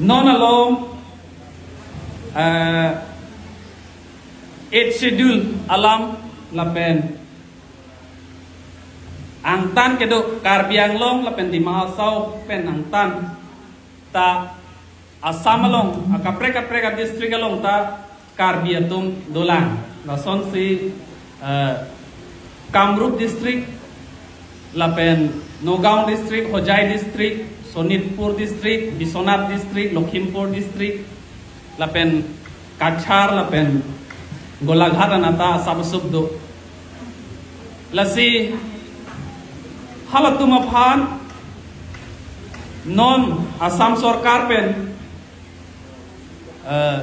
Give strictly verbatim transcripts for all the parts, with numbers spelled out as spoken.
Non along, eh, Eighth Schedule alam lapen angtan kedo Karbi Anglong lapen Dima Hasao pen angtan ta Assam along akaprek kaprek a district along ta Karbi atum dolang. Lasonsi, eh, Kamrup district, lapen Nagaon district, Hojai district, Sonitpur district, Biswanath district, Lakhimpur district, lapen Cachar, lapen Golaghat anata asap asap do. Lasi halatum aphan non Assam sorkar pen, eh,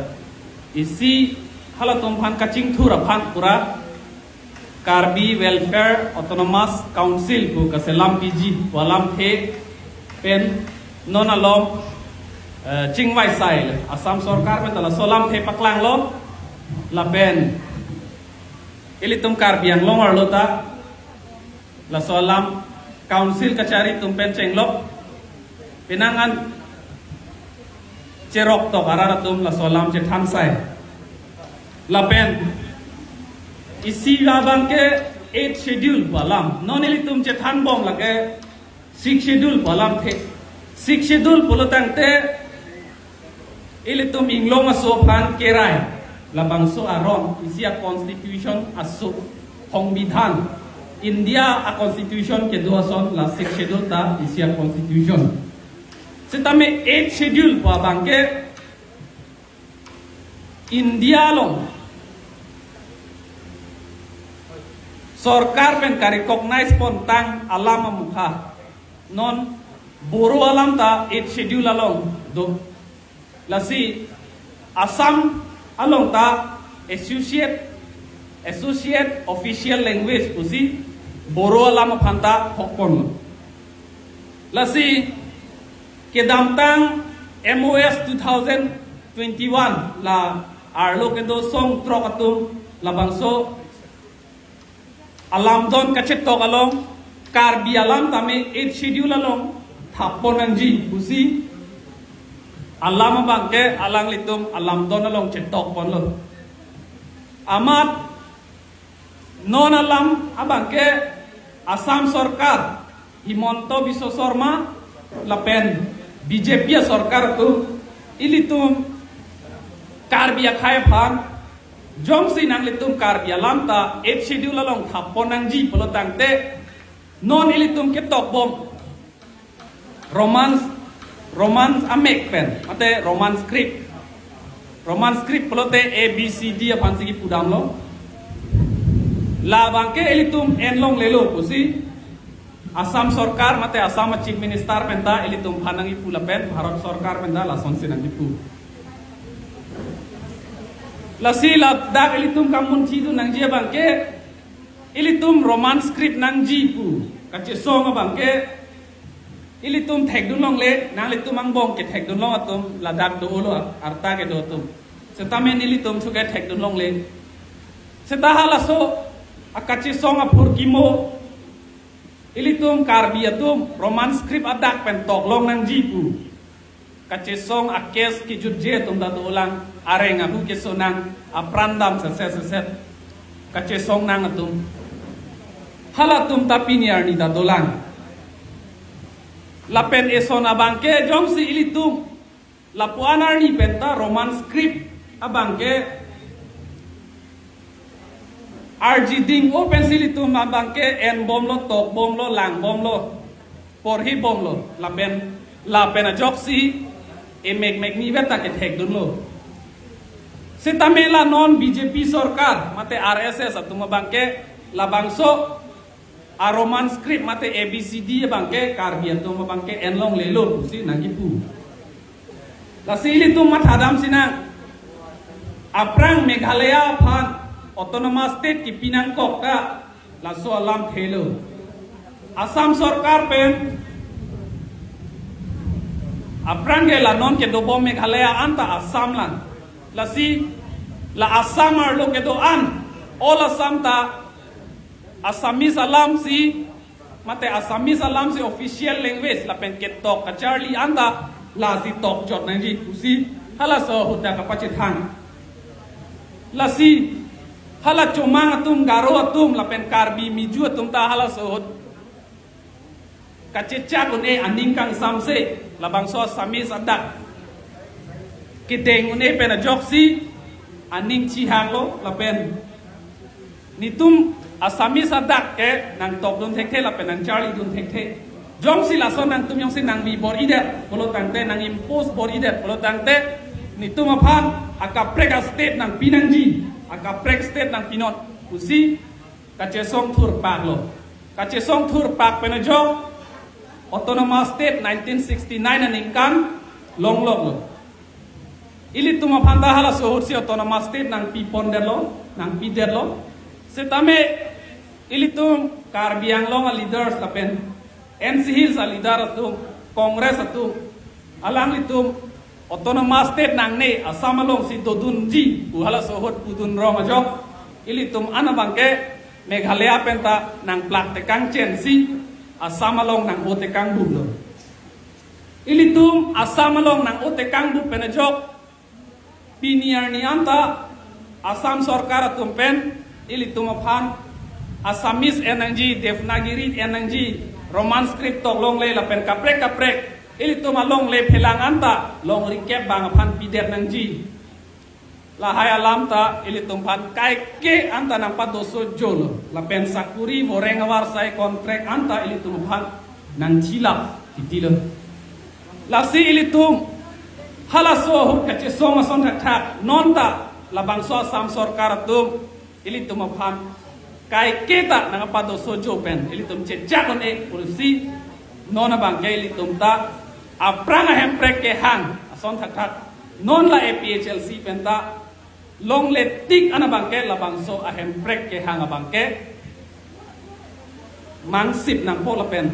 isi halatum aphan kachingthur aphan pura Karbi Welfare Autonomous Council pu kaselam piji pu alamthe pen non along, eh, chingvai sai le Assam sorkar pen ta laso alamthe paklanglo lapen ilitum Karbi Anglong arlo ta laso alam council kachari atum pen chenglok penang an cherok tok arat atum laso alam chethan sai. Lapen isi abangke Eighth Schedule pu alam. Non ilitum chethan bom lake Sixth Schedule pu alamthe. Sixth Schedule pulo tangte ilitum inglong aso aphan kerai. Labangso aron isi a constitution aso, songbidhan, India a constitution kedo ason la Sixth Schedule ta isi a constitution. Setame Eighth Schedule pu abangke India along sorkar pen ka-recognize pontang alam amukha. Non Bodo alam ta Eighth Schedule along do. Lasi Assam along ta associate, associate official language pusi Bodo alam aphan ta hokpon. Lasi kedamtang M O S two thousand twenty-one la arlo kedo song throk atum labangso alamdon kachetok along Karbi alam tame Eighth Schedule along thappon nangji pusi alam abangke alanglitum alamdon along chetokponlo. Amat non alam abangke Assam sorkar, Himanta Biswa Sarma lapen B J P sorkar atum ilitum Karbi akhei aphan jongsi nanglitum Karbi alam ta Eighth Schedule along thappon nangji pulo tangte non ilitum ketok bom Romans, Romans amek pen mate Roman script. Roman script pulote A B C D aphansi kipudamlo. Labangke ilitum enlonglelo pusi Assam sorkar mate Assam Chief Minister pen ta ilitum aphan nangkipu lapen Bharat sorkar pen ta lasonsi nangkipu. Lasi ladak ilitum kamunthidun nangji abangke ilitum Roman script nangji pu kachesong abangke ilitum thekdunlongle, nanglitum angbong kethekdunlong atum ladak dolo, arta kedo atum. Setame nelitum suke thekdunlongle. Seta halaso akachesong aphurkimo ilitum Karbi atum Roman script adak pen toklong nangji pu kachesong a-case kejutje atum ta dolang, areng ahu kesonang, apran dam seset seset kachesong nang atum. Halatum ta pini arni ta dolang. Lapen eson abangke jongsi ilitum lapu-an arni pen ta Roman script abangke arjiding-o pensi ilitum abangke enbomlo, tokbomlo, langbomlo, porhibomlo, lapen, lapen ajoksi emekmekni vet ta kethekdunlo. Setame la non B J P sorkar mate R S S atum abangke labangso a-Roman script mate A B C D abangke Karbi atum abangke enlonglelo pusi nangkipu. Lasi ilitum mathadamsinang, aphrang Meghalaya aphan autonomous state kipi nangkok ta laso alamthelo. Assam sorkar pen aphrang ke la non kedobom Meghalaya anta Assam lang. Lasi la Assam arlo kedo an, all Assam ta Assamese alamsi, mate Assamese alamsi official language lapen ketok kacharli anta Lasi tokjot nangji pusi halaso ahut ta kapachethang. Lasi hala Chomang atum, Garo atum lapen Karbi Miju atum ta halaso ahut kachechak un-e, aning kangsamse, labangso Assamese adak kedeng un-e pen ajoksi aning chihanglo lapen netum Assamese adak ke nangtokdun thekthe lapen nangcharlidun thekthe. Jongsi lason nangtum jongsi nangvi bor-idet pulo tangte, nang-impose bor-idet pulo tangte, netum aphan akaprek a-state nangpi nangji, akaprek state nangpinon pusi kachesong thurpaklo. Kachesong thurpak pen ajok Autonomous State nineteen sixty-nine aningkan longloklo. Ilitum aphan ta halaso ahut si Autonomous State nangpipondetlo, nangpidetlo. Setame ilitum Karbi Anglong a-leaders lapen N C Hills a-leader atum, Congress atum, alanglitum Autonomous State nangne, Assam alongsi dodunji pu halaso ahut pudun rong ajok, ilitum an abangke Meghalaya pen ta nangplak tekang chensi Assam along nang-o tekang bumlo. Ilitum Assam along nang-o tekang bum pen ajok, pini arni anta Assam sorkar atum pen ilitum aphan Assamese en nangji, Devanagiri en nangji, Roman script tok longle lapen kaprek kaprek ilitum alongle phelang anta longrikep bang aphan pidet nangji. Lahai alam ta ilitum aphan kaike anta nangpadosojolo. Lapen sakuri voreng avarsai contract anta ilitum aphan nangchilap titilo. Lasi ilitum halaso ahut kachesong ason thakthak, non ta labangso Assam sorkar atum ilitum aphan kaike ta nangpadosojo pen ilitum chechak un-e pusi non abangke ilitum ta aphrang ahemprek kehang ason thakthak, non la A P H L C pen ta longle tik an abangke labangso ahemprek kehang abangke mangsip nangpo lapen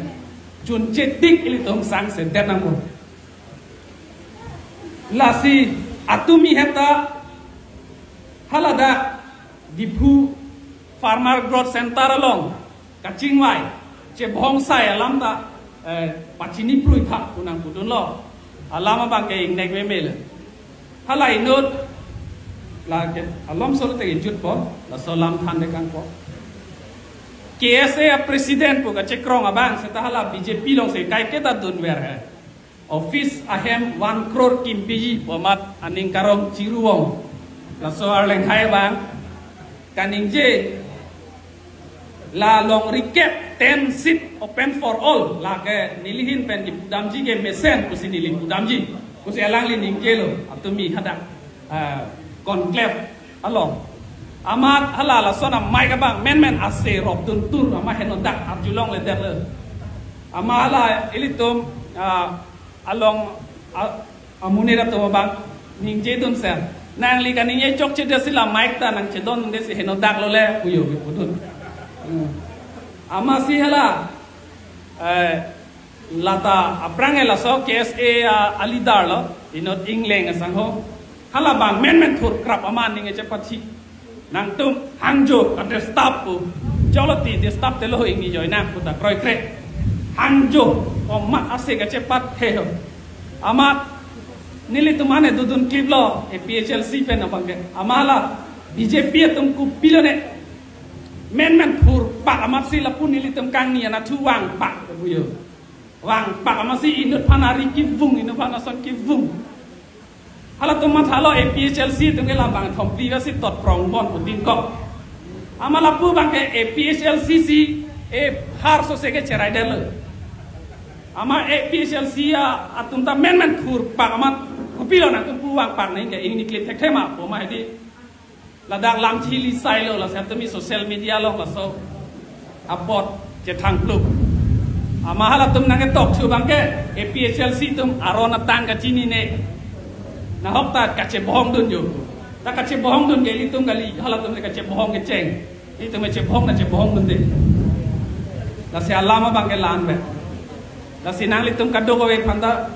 chunche tik ilitum sangsedet nangpo. Lasi atumi heta haladak Diphu Farmer Growth Center along kachingvai chebongsai alam ta, eh, pachini pruitha pu nangpudunlo. Alam abangke ingnek memele. Hala inut lake alom solo te jutpo, laso alam than tekangpo. K S A a-president pu kachekrong abang seta hala B J P alongsi kaike ta dunver he. Office ahem one crore kimpiji pu amat aning karong Chiru Vong. Laso Arleng Hai abang kaningje la longrikep ten seat open for all, lake nelihin pen kipudamji ke mesen pusi neli pudamji pusi alangli ningjelo atumi hadak, ah, conclave along. Amat hala lason a-mic abang menmen ase ropdun tur, amat henodak arjulongledetlo. Amat hala ilitum, ah, along, ah, amonit atum abang ningjedun sir. Nangli kaningje chokchedetsi la mic ta nangchedondesi henodaklo le puyo pudun. Hmm. Amatsi hala, eh, lata aphrang ke laso K S A a, a-leader lo, inut Engleng asangho. Hala abang menmen thurkrap amat ningje chepachi. Nangtum hangjo ka-disturb pu. Joloti disturb telo ingni joinak pu ta kroikre. Hangjo, amat ase kachepat he ho. Amat nelitum ane dodun kliplo A P H L C pen abangke. Amat la B J P atum kopilone menmen thurpak amatsi lapu nelitum kangni anatthu vangpak puyo. Vangpak amatsi inut aphan ari kevung, inut aphan ason kevung. Halatum mathalo A P H L C atum ke labang thompi vasi tot prong bon putin kok. Amat lapu abangke A P H L C si e har sose ke cheraidetlo. Amat A P H L C a atum ta menmen thurpak amat kopilo nangtum pu vangpak nangke ingni klip thekthe ma pu ma hedi. Ladak lam chili sailo, lasi atumi social media along laso apot chethangplup. Amat halatum nangketok chu abangke A P H L C atum aron atang kachinine. Nahok ta kachebohongdun jo. Ta kachebohongdun ke ilitum kali, halatum le kachebohong kecheng. Ilitum chebohong nangchebohongdunde. Lasi alam abangke la-an pen. Lasi nanglitum kadokave aphan ta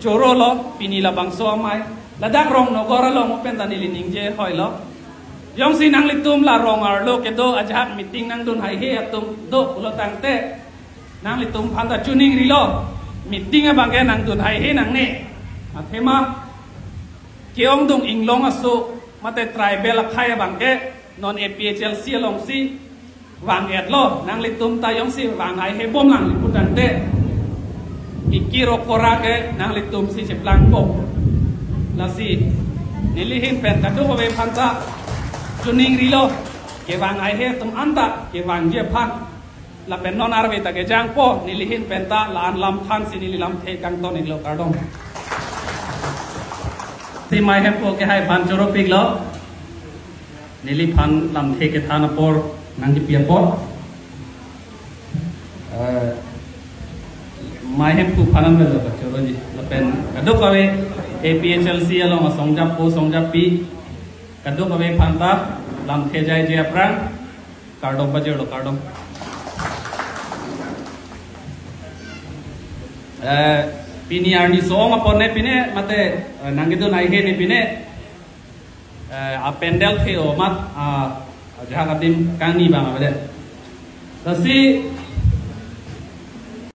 chorolo, pini labangso amei. Ladak Rongnogor along pen ta neli ningje hoilo. Jongsi nanglitum la rong arlo kedo ajahak meeting nangdun haihe atum do pulo tangte, nanglitum aphan ta chuningrilo. Meeting abangke nangdun haihe nangne. Athema ke-ongdung inglong aso mate tribal akhei abangke non A P H L C alongsi vang-etlo, nanglitum ta jongsi vang haihe bom nangli putangte, kiki rokora ke nanglitumsi cheplangpo. Lasi neli ahin pen kadokave aphanta chuning rilo, kevang haihe atum anta kevangji aphan. Lapen non arve ta kejangpo, neli ahin pen ta la-an lam thansi neli lamthe kangton-iklo, kardom. Si Mai Hemphu ke hai aphan choropiklo. Neliphan lamthe kethan apor nangkipi apot, eh, Mai Hemphu aphan an velo kachoroji. Lapen kadokave A P H L C along asong japo, song japi, kadokave aphanta lamthe jaije aphrang kardom pajirlo, kardom. Eh, pini arni song apor ne pine mate, eh, nangkedun haihe ne pine, eh, apandal the-o amat, ah, ajahak adim kangni abang avedet. Lasi